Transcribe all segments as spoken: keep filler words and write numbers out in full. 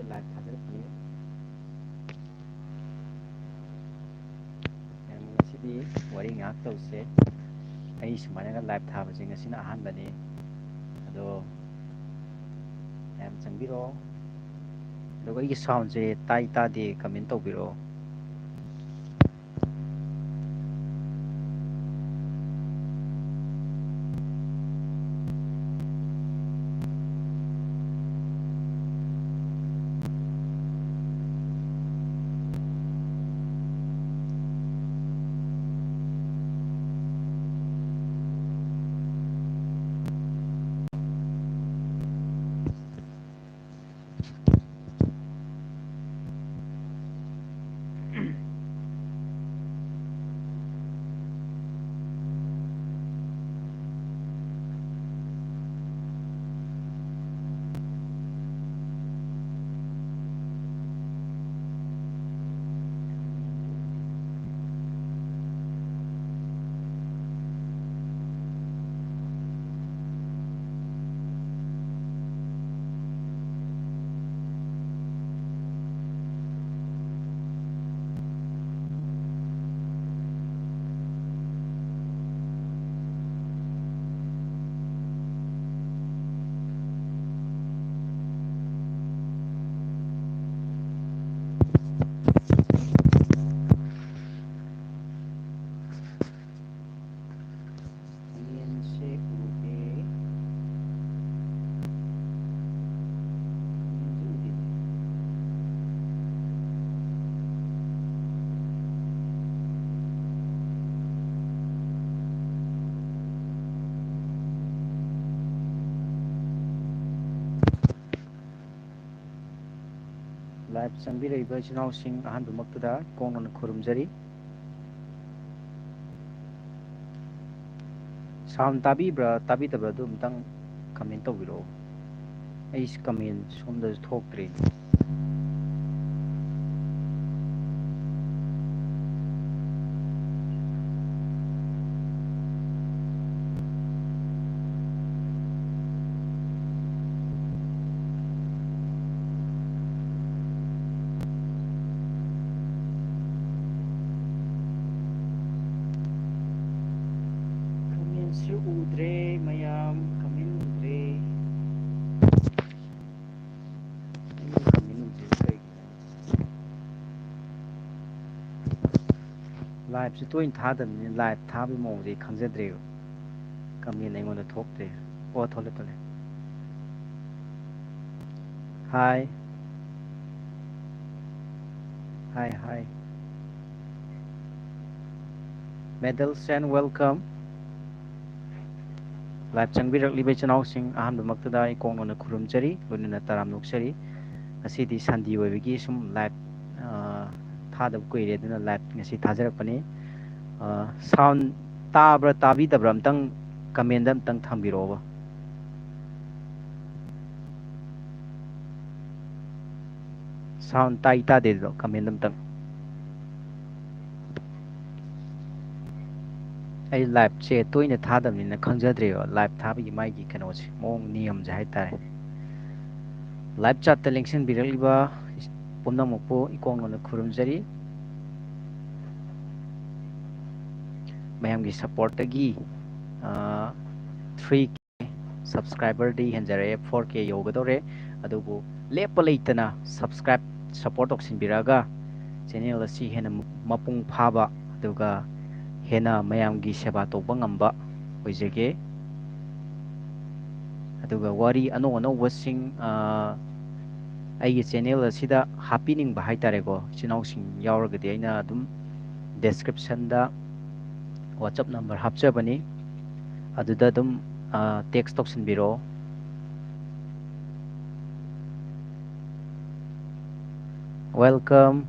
Live ꯊꯥꯖꯔꯛꯄꯅꯤ꯫ ꯃꯌꯥꯝ, ꯉꯁꯤꯗꯤ ꯋꯥꯔꯤ ꯉꯥꯏꯍꯥꯛ ꯇꯧꯁꯦ꯫ ꯑꯩ ꯁꯨꯃꯥꯏꯅꯒ ꯂꯥꯏꯚ ꯊꯥꯕꯁꯦ ꯉꯁꯤꯅ ꯑꯍꯥꯟꯕꯅꯤ꯫ ꯑꯗꯣ ꯃꯌꯥꯝ ꯆꯪꯕꯤꯔꯛꯑꯣ꯫ ꯑꯗꯨꯒ ꯑꯩꯒꯤ ꯁꯥꯎꯟꯁꯦ ꯇꯥꯏ ꯇꯥꯗꯦ ꯀꯃꯦꯟ ꯇꯧꯕꯤꯔꯛꯑꯣ꯫ ꯌꯦꯟꯁꯦ ꯎꯗꯦ꯫ ꯌꯦꯟꯁꯦ ꯎꯗꯦ꯫ ꯂꯥꯏꯚ ꯆꯪꯕꯤꯔꯛꯏꯕ ꯏꯆꯤꯟ ꯏꯅꯥꯎꯁꯤꯡ ꯑꯍꯥꯟꯕꯃꯛꯇꯗ ꯏꯀꯣꯡꯅꯅ ꯈꯨꯔꯨꯝꯖꯔꯤ꯫ ꯁꯥꯎꯟ ꯇꯥꯕꯤꯕ꯭ꯔꯥ ꯇꯥꯕꯤꯗꯕ꯭ꯔꯥ ꯑꯗꯨ ꯑꯝꯇꯪ ꯀꯃꯦꯟ ꯇꯧꯕꯤꯔꯛꯑꯣ꯫ ꯑꯩꯁꯤ ꯀꯃꯦꯟ ꯁꯣꯝꯗꯁꯨ ꯊꯣꯛꯇ꯭ꯔꯤ꯫ Live ꯁꯦ ꯇꯣꯏꯅ ꯊꯥꯗꯕꯅꯤꯅ live ꯊꯥꯕꯒꯤ ꯃꯑꯣꯡꯁꯦ ꯑꯩ ꯈꯪꯖꯗ꯭ꯔꯦꯕ꯫ Comment ꯑꯩꯉꯣꯟꯗ ꯊꯣꯛꯇ꯭ꯔꯦ꯫ ꯑꯣ, ꯊꯣꯛꯂꯦ, ꯊꯣꯛꯂꯦ꯫ Hi꯫ Hi, hi꯫ Medals and welcome꯫ Live ꯆꯪꯕꯤꯔꯛꯂꯤꯕ ꯏꯆꯤꯟ ꯏꯅꯥꯎꯁꯤꯡ ꯑꯍꯥꯟꯕꯃꯛꯇꯗ ꯑꯩ ꯏꯀꯣꯛ ꯅꯧꯅ ꯈꯨꯔꯨꯝꯖꯔꯤ, ꯂꯣꯏꯅꯅ ꯇꯔꯥꯝ ꯑꯣꯛꯆꯔꯤ꯫ ꯉꯁꯤꯗꯤ Sunday ꯑꯣꯏꯕꯒꯤ ꯁꯨꯝ live, ꯑ, ꯊꯥꯗꯕ ꯀꯨꯏꯔꯦ, ꯑꯗꯨꯅ live ꯉꯁꯤ ꯊꯥꯖꯔꯛꯄꯅꯤ꯫ ꯑ, sound ꯇꯥꯕ꯭ꯔꯥ ꯇꯥꯕꯤꯗꯕ꯭ꯔꯥ ꯑꯝꯇꯪ comment ꯑꯝꯇꯪ ꯊꯝꯕꯤꯔꯛꯑꯣꯕ꯫ Sound ꯇꯥꯏ ꯇꯥꯗꯦꯗꯣ comment ꯑꯝꯇꯪ꯫ ꯑꯩ live ꯁꯦ ꯇꯣꯏꯅ ꯊꯥꯗꯕꯅꯤꯅ ꯈꯪꯖꯗ꯭ꯔꯦꯕ live ꯊꯥꯕꯒꯤ ꯃꯥꯒꯤ ꯀꯩꯅꯣꯁꯦ, ꯃꯑꯣꯡ ꯅꯤꯌꯝꯁꯦ ꯍꯥꯏꯇꯥꯔꯦ꯫ Live chat ꯇ ꯂꯦꯡꯁꯤꯟꯕꯤꯔꯛꯂꯤꯕ ꯄꯨꯝꯅꯃꯛꯄꯨ ꯏꯀꯣꯛ ꯅꯧꯅ ꯈꯨꯔꯨꯝꯖꯔꯤ꯫ ꯃꯌꯥꯝꯒꯤ support ꯇꯒꯤ, ꯑ, three K subscriber ꯗꯤ ꯍꯦꯟꯖꯔꯛꯑꯦ, four K ꯌꯧꯒꯗꯧꯔꯦ꯫ ꯑꯗꯨꯕꯨ ꯂꯦꯞꯄ ꯂꯩꯇꯅ subscribe, support ꯇꯧꯁꯤꯟꯕꯤꯔꯛꯑꯒ channel ꯑꯁꯤ ꯍꯦꯟꯅ ꯃꯄꯨꯡ ꯐꯥꯕ, ꯑꯗꯨꯒ ꯍꯦꯟꯅ ꯃꯌꯥꯝꯒꯤ ꯁꯦꯕꯥ ꯇꯧꯕ ꯉꯝꯕ ꯑꯣꯏꯖꯒꯦ꯫ ꯑꯗꯨꯒ ꯋꯥꯔꯤ ꯑꯅꯧ ꯑꯅꯧꯕꯁꯤꯡ, ꯑ, ꯑꯩꯒꯤ channel ꯑꯁꯤꯗ ꯍꯥꯞꯄꯤꯅꯤꯡꯕ ꯍꯥꯏꯇꯥꯔꯦꯀꯣ, ꯏꯆꯤꯟ ꯏꯅꯥꯎꯁꯤꯡ ꯌꯥꯎꯔꯒꯗꯤ ꯑꯩꯅ ꯑꯗꯨꯝ description ꯗ WhatsApp number ꯍꯥꯞꯆꯕꯅꯤ, ꯑꯗꯨꯗ ꯑꯗꯨꯝ, ꯑ, text ꯇꯧꯁꯤꯟꯕꯤꯔꯛꯑꯣ꯫ Welcome꯫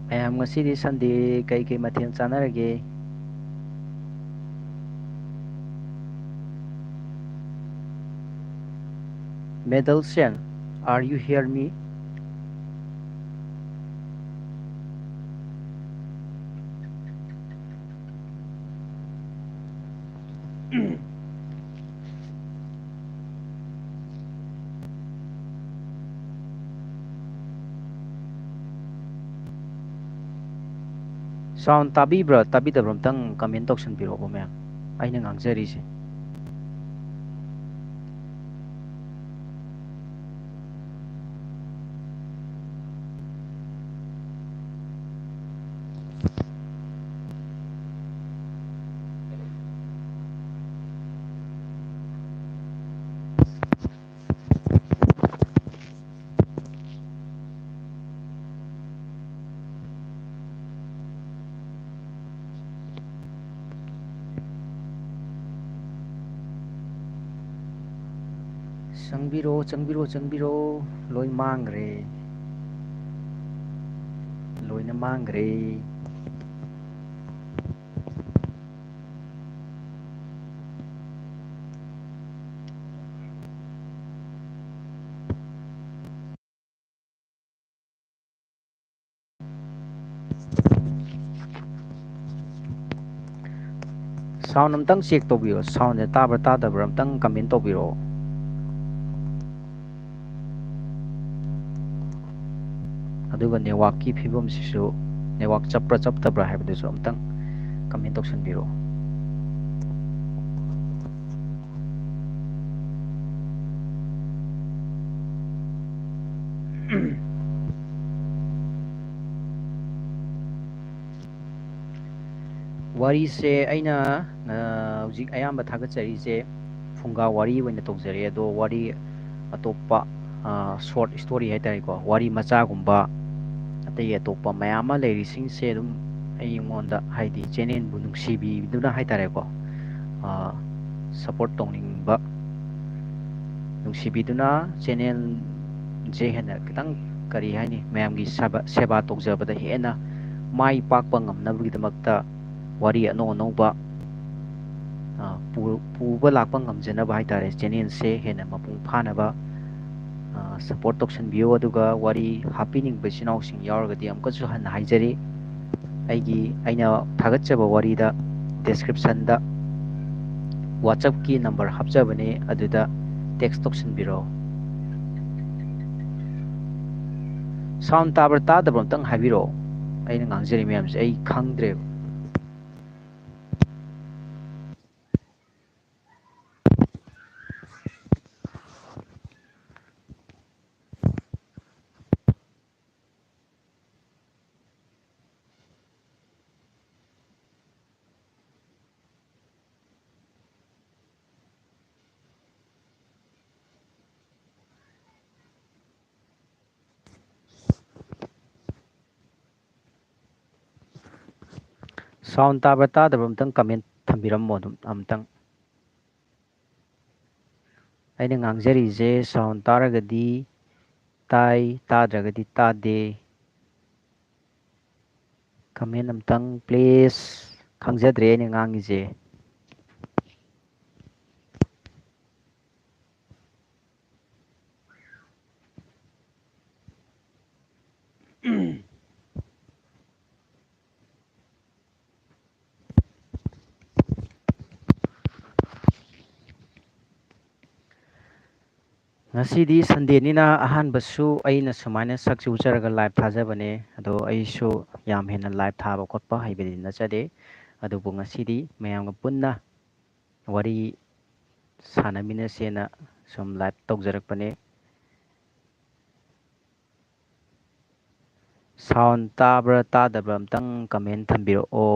ꯃꯌꯥꯝ, ꯉꯁꯤꯗꯤ Sunday ꯀꯩ ꯀꯩ ꯃꯊꯦꯜ ꯆꯥꯅꯔꯒꯦ? Medalsian, are you hear me? Sound ꯇꯥꯕꯤꯕ꯭ꯔꯥ ꯇꯥꯕꯤꯗꯕ꯭ꯔꯥ ꯑꯝꯇꯪ comment ꯇꯧꯁꯟꯕꯤꯔꯛꯑꯣꯕ ꯃꯌꯥꯝ, ꯑꯩꯅ ꯉꯥꯡꯖꯔꯤꯁꯦ꯫ ꯆꯪꯕꯤꯔꯣ, ꯆꯪꯕꯤꯔꯣ, ꯆꯪꯕꯤꯔꯣ꯫ ꯂꯣꯏ ꯃꯥꯡꯈ꯭ꯔꯦ꯫ ꯂꯣꯏꯅ ꯃꯥꯡꯈ꯭ꯔꯦ꯫ Sound ꯑꯝꯇꯪ check ꯇꯧꯕꯤꯌꯣ, sound ꯁꯦ ꯇꯥꯕ꯭ꯔꯥ ꯇꯥꯗꯕ꯭ꯔꯥ ꯑꯝꯇꯪ comment ꯇꯧꯕꯤꯔꯛꯑꯣ꯫ ꯑꯗꯨꯒ network ꯀꯤ ꯐꯤꯕꯝꯁꯤꯁꯨ, network ꯆꯞꯄ꯭ꯔꯥ ꯆꯞꯇꯕ꯭ꯔꯥ ꯍꯥꯏꯕꯗꯨꯁꯨ ꯑꯝꯇꯪ comment ꯇꯧꯁꯟꯕꯤꯔꯛꯑꯣ꯫ ꯋꯥꯔꯤꯁꯦ ꯑꯩꯅ, ꯑ, ꯍꯧꯖꯤꯛ ꯑꯌꯥꯝꯕ ꯊꯥꯒꯠꯆꯔꯤꯁꯦ ꯐꯨꯡꯒꯥ ꯋꯥꯔꯤ ꯑꯣꯏꯅ ꯇꯧꯖꯔꯦ꯫ ꯑꯗꯣ ꯋꯥꯔꯤ ꯑꯇꯣꯞꯄ, ꯑ, short story ꯍꯥꯏꯇꯥꯔꯦꯀꯣ, ꯋꯥꯔꯤ ꯃꯆꯥꯒꯨꯝꯕ, ꯑꯇꯩ ꯑꯇꯣꯞꯄ ꯃꯌꯥꯝ ꯑꯃ ꯂꯩꯔꯤꯁꯤꯡꯁꯦ ꯑꯗꯨꯝ ꯑꯩꯉꯣꯟꯗ, ꯍꯥꯏꯗꯤ channel ꯕꯨ ꯅꯨꯡꯁꯤꯕꯤꯗꯨꯅ ꯍꯥꯏꯇꯥꯔꯦꯀꯣ, ꯑ, support ꯇꯧꯅꯤꯡꯕ, ꯅꯨꯡꯁꯤꯕꯤꯗꯨꯅ channel ꯁꯦ ꯍꯦꯟꯅ ꯈꯤꯇꯪ, ꯀꯔꯤ ꯍꯥꯏꯅꯤ, ꯃꯌꯥꯝꯒꯤ ꯁꯦꯕꯥ, ꯁꯦꯕꯥ ꯇꯧꯖꯕꯗ ꯍꯦꯟꯅ ꯃꯥꯏ ꯄꯥꯛꯄ ꯉꯝꯅꯕꯒꯤꯗꯃꯛꯇ ꯋꯥꯔꯤ ꯑꯅꯧ ꯑꯅꯧꯕ, ꯑ, ꯄꯨ-, ꯄꯨꯕ ꯂꯥꯛꯄ ꯉꯝꯖꯅꯕ ꯍꯥꯏꯇꯥꯔꯦ, channel ꯁꯦ ꯍꯦꯟꯅ ꯃꯄꯨꯡ ꯐꯥꯅꯕ, ꯑ, support ꯇꯧꯁꯟꯕꯤꯌꯨ꯫ ꯑꯗꯨꯒ ꯋꯥꯔꯤ ꯍꯥꯞꯄꯤꯅꯤꯡꯕ ꯏꯆꯤꯟ ꯏꯅꯥꯎꯁꯤꯡ ꯌꯥꯎꯔꯒꯗꯤ ꯑꯃꯨꯛꯀꯁꯨ ꯍꯟꯅ ꯍꯥꯏꯖꯔꯤ, ꯑꯩꯒꯤ, ꯑꯩꯅ ꯊꯥꯒꯠꯆꯕ ꯋꯥꯔꯤꯗ description ꯗ WhatsApp ꯀꯤ number ꯍꯥꯞꯆꯕꯅꯦ, ꯑꯗꯨꯗ text ꯇꯧꯁꯟꯕꯤꯔꯛꯑꯣ꯫ Sound ꯇꯥꯕ꯭ꯔꯥ ꯇꯥꯗꯕ꯭ꯔꯥ ꯑꯝꯇꯪ ꯍꯥꯏꯕꯤꯔꯛꯑꯣ꯫ ꯑꯩꯅ ꯉꯥꯡꯖꯔꯤ ꯃꯌꯥꯝꯁꯦ ꯑꯩ ꯈꯪꯗ꯭ꯔꯦꯕ꯫ Sound ꯇꯥꯕ꯭ꯔꯥ ꯇꯥꯗꯕ꯭ꯔꯥ ꯑꯝꯇꯪ comment ꯊꯝꯕꯤꯔꯝꯃꯣ ꯑꯗꯨꯝ ꯑꯝꯇꯪ꯫ ꯑꯩꯅ ꯉꯥꯡꯖꯔꯤꯁꯦ sound ꯇꯥꯔꯒꯗꯤ ꯇꯥꯏ, ꯇꯥꯗ꯭ꯔꯒꯗꯤ ꯇꯥꯗꯦ꯫ Comment ꯑꯝꯇꯪ please꯫ ꯈꯪꯖꯗ꯭ꯔꯦ ꯑꯩꯅ ꯉꯥꯡꯉꯤꯁꯦ꯫ ꯉꯁꯤꯗꯤ Sundayꯅꯤꯅ ꯑꯍꯥꯟꯕꯁꯨ ꯑꯩꯅ ꯁꯨꯃꯥꯏꯅ ꯁꯛꯁꯤ ꯎꯠꯆꯔꯒ live ꯊꯥꯖꯕꯅꯦ꯫ ꯑꯗꯣ ꯑꯩꯁꯨ ꯌꯥꯝ ꯍꯦꯟꯅ live ꯊꯥꯕ ꯈꯣꯠꯄ ꯍꯩꯕꯗꯤ ꯅꯠꯆꯗꯦ꯫ ꯑꯗꯨꯕꯨ ꯉꯁꯤꯗꯤ ꯃꯌꯥꯝꯒ ꯄꯨꯟꯅ ꯋꯥꯔꯤ ꯁꯥꯟꯅꯃꯤꯟꯅꯁꯦꯅ ꯁꯨꯝ live ꯇꯧꯖꯔꯛꯄꯅꯦ꯫ Sound ꯇꯥꯕ꯭ꯔꯥ ꯇꯥꯗꯕ꯭ꯔꯥ ꯑꯝꯇꯪ comment ꯊꯝꯕꯤꯔꯛꯑꯣ꯫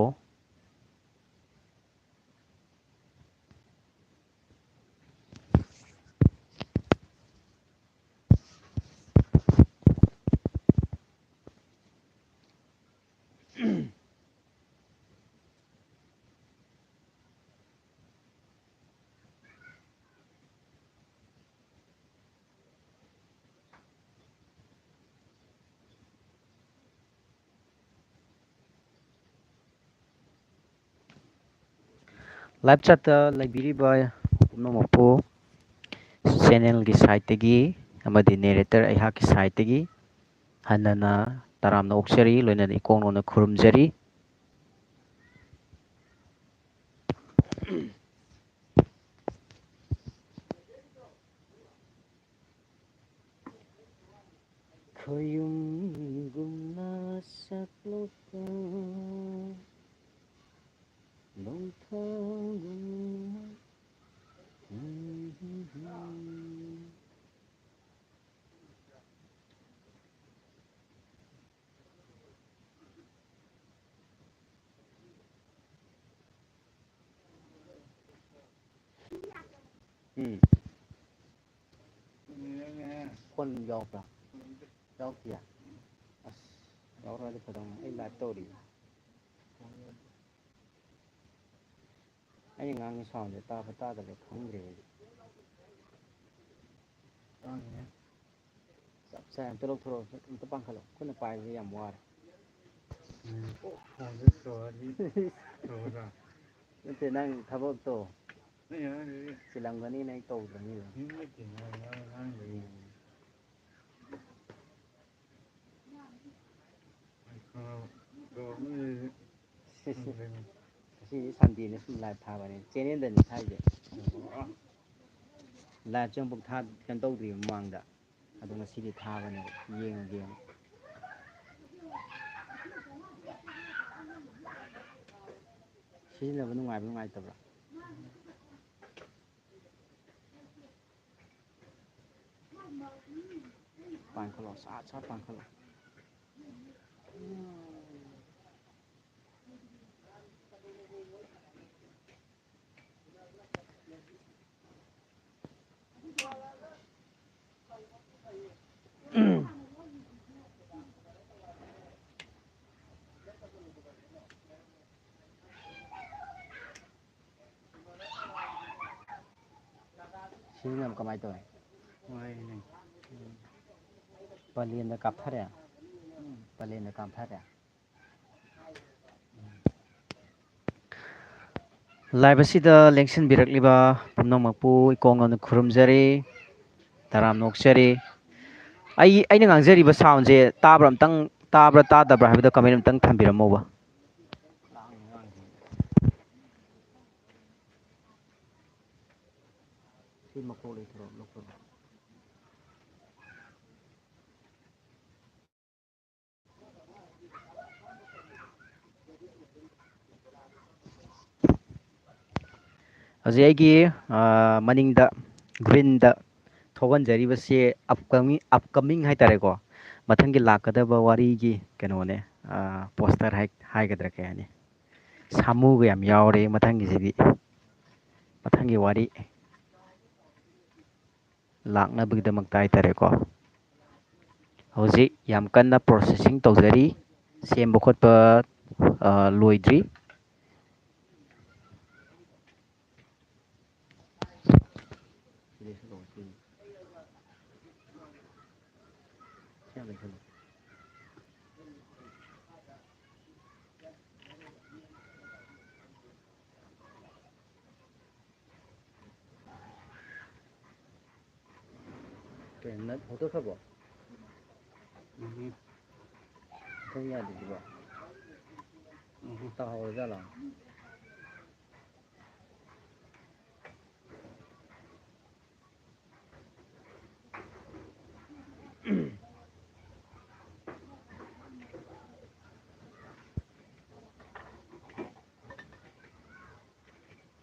Live chatꯇ ꯂꯩꯕꯤꯔꯤꯕ ꯄꯨꯝꯅꯃꯛꯄꯨ channelꯒꯤ sideꯇꯒꯤ ꯑꯃꯗꯤ narrator ꯑꯩꯍꯥꯛꯀꯤ sideꯇꯒꯤ ꯍꯟꯅꯅ ꯇꯔꯥꯝꯅ ꯑꯣꯛꯆꯔꯤ, ꯂꯣꯏꯅꯅ ꯏꯀꯣꯛ ꯅꯣꯟꯅ ꯈꯨꯔꯨꯝꯖꯔꯤ꯫ ꯈꯣꯌꯨꯝꯒꯨꯝꯅ ꯁꯛꯂꯛꯄ ꯅꯣꯡꯊꯥꯒꯨꯝꯅ꯫ ꯎꯝ꯫ ꯐꯣꯟ ꯌꯥꯎꯕ꯭ꯔꯥ? ꯌꯥꯎꯗꯤꯌꯦ? ꯑꯁ, ꯌꯥꯎꯔꯛꯑꯗꯤ ꯐꯗꯧꯅꯤ꯫ ꯑꯩ live ꯇꯧꯔꯤ꯫ ꯑꯩꯅ ꯉꯥꯡꯉꯤ soundꯁꯦ ꯇꯥꯕ ꯇꯥꯗꯕ ꯈꯪꯗ꯭ꯔꯦ ꯑꯩ꯫ ꯆꯞ ꯆꯥꯏ꯫ ꯑꯝꯇ ꯂꯧꯊꯣꯔꯛꯑꯣ, ꯑꯝꯇ ꯄꯥꯡꯈꯠꯂꯣ꯫ ꯈꯨꯠꯅ ꯄꯥꯏꯕꯁꯦ ꯌꯥꯝ ꯋꯥꯔꯦ꯫ ꯎꯝ, ꯐꯣꯟꯁꯦ ꯇꯧꯔꯗꯤ ꯇꯧꯒꯗ꯭ꯔꯥ? ꯅꯠꯇꯦ, ꯅꯪ ꯊꯕꯛꯇꯣ ꯑꯩ ꯑꯉꯥꯡꯗꯨꯗꯤ ꯆꯤꯜꯂꯝꯒꯅꯤꯅ ꯑꯩ ꯇꯧꯗ꯭ꯔꯕꯅꯤꯗ꯫ ꯃꯤ ꯅꯠꯇꯦ, ꯉꯔꯥꯡ ꯑꯉꯥꯡꯗꯨꯗꯤ꯫ ꯎꯝ꯫ ꯉꯁꯤꯗꯤ ꯁꯟꯗꯦꯅꯦ, ꯁꯨꯝ ꯂꯥꯏꯚ ꯊꯥꯕꯅꯦ, ꯆꯦꯅꯦꯜꯗꯅꯦ ꯊꯥꯏꯁꯦ꯫ ꯂꯥꯏꯚꯁꯦ ꯑꯃꯨꯛ ꯊꯥ-, ꯀꯩꯅꯣ ꯇꯧꯗ꯭ꯔꯤꯕ ꯃꯃꯥꯡꯗ꯫ ꯑꯗꯣ ꯉꯁꯤꯗꯤ ꯊꯥꯕꯅꯦꯕ, ꯌꯦꯡꯉꯒꯦꯅ꯫ ꯁꯤꯖꯤꯟꯅꯕ ꯅꯨꯡꯉꯥꯏꯕ ꯅꯨꯡꯉꯥꯏꯇꯕ꯭ꯔꯥ? ꯄꯥꯡꯈꯠꯂꯣ, ꯁꯥꯠ ꯁꯥꯠ ꯄꯥꯡꯈꯠꯂꯣ꯫ ꯁꯤꯖꯤꯟꯅꯕ ꯀꯃꯥꯏꯅ ꯇꯧꯋꯤ? ꯅꯨꯡꯉꯥꯏꯅꯦ꯫ ꯄꯂꯦꯟꯗ ꯀꯥꯞꯊꯔꯦ꯫ ꯎꯝ꯫ ꯄꯂꯦꯟꯗ ꯀꯥꯞꯊꯔꯦ꯫ Live ꯑꯁꯤꯗ ꯂꯦꯡꯁꯤꯟꯕꯤꯔꯛꯂꯤꯕ ꯄꯨꯝꯅꯃꯛꯄꯨ ꯏꯀꯣꯡ ꯉꯝꯅ ꯈꯨꯔꯨꯝꯖꯔꯤ꯫ ꯇꯔꯥꯝꯅ ꯑꯣꯛꯆꯔꯤ꯫ ꯑꯩ, ꯑꯩꯅ ꯉꯥꯡꯖꯔꯤꯕ soundꯁꯦ ꯇꯥꯕ꯭ꯔꯥ ꯑꯝꯇꯪ, ꯇꯥꯕ꯭ꯔꯥ ꯇꯥꯗꯕ꯭ꯔꯥ ꯍꯥꯏꯕꯗꯣ comment ꯑꯝꯇꯪ ꯊꯝꯕꯤꯔꯝꯃꯣꯕ꯫ ꯁꯤ ꯃꯀꯣꯛ ꯂꯩꯊꯧꯔꯣ, ꯂꯧꯊꯧꯔꯣ꯫ ꯍꯧꯖꯤꯛ ꯑꯩꯒꯤ, ꯑ, ꯃꯅꯤꯡꯗ greenꯗ ꯊꯣꯛꯍꯟꯖꯔꯤꯕꯁꯤ upcoming, upcoming ꯍꯥꯏꯇꯥꯔꯦꯀꯣ, ꯃꯊꯪꯒꯤ ꯂꯥꯛꯀꯗꯕ ꯋꯥꯔꯤꯒꯤ ꯀꯩꯅꯣꯅꯦ, ꯑ, poster ꯍꯥꯏ-, ꯍꯥꯏꯒꯗ꯭ꯔꯥ ꯀꯩ ꯍꯥꯏꯅꯤ, ꯁꯥꯃꯨꯒ ꯌꯥꯝ ꯌꯥꯎꯔꯦ ꯃꯊꯪꯒꯤꯁꯤꯗꯤ꯫ ꯃꯊꯪꯒꯤ ꯋꯥꯔꯤ ꯂꯥꯛꯅꯕꯒꯤꯗꯃꯛꯇ ꯍꯥꯏꯇꯥꯔꯦꯀꯣ꯫ ꯍꯧꯖꯤꯛ ꯌꯥꯝ ꯀꯟꯅ processing ꯇꯧꯖꯔꯤ, ꯁꯦꯝꯕ ꯈꯣꯠꯄ, ꯑ, ꯂꯣꯏꯗ꯭ꯔꯤ꯫ ꯌꯥꯝ ꯂꯩꯁꯜꯂꯨ꯫ ꯀꯩꯅꯣ, ꯅꯠ ꯍꯧꯒꯠꯈ꯭ꯔꯕꯣ? ꯎꯝ꯫ ꯃꯊꯧ ꯌꯥꯗ꯭ꯔꯤꯁꯤꯕꯣ? ꯎꯝ꯫ ꯇꯥꯍꯧꯔꯖꯥꯠꯂꯣ?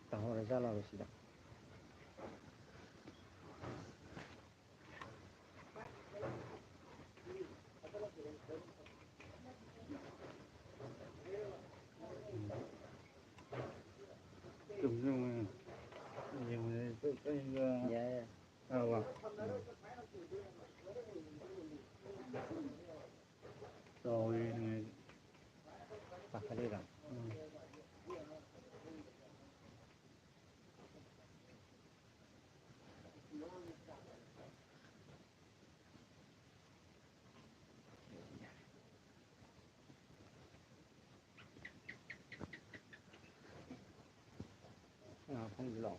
ꯇꯥꯍꯧꯔꯖꯥꯠꯂꯕ ꯁꯤꯗ? ꯌꯥꯏ, ꯌꯥꯏ꯫ ꯆꯥꯎꯔꯦꯅꯦ꯫ ꯄꯥꯈꯠꯂꯤꯔꯣ? ꯎꯝ꯫ ꯉꯥ ꯐꯪꯗ꯭ꯔꯣ?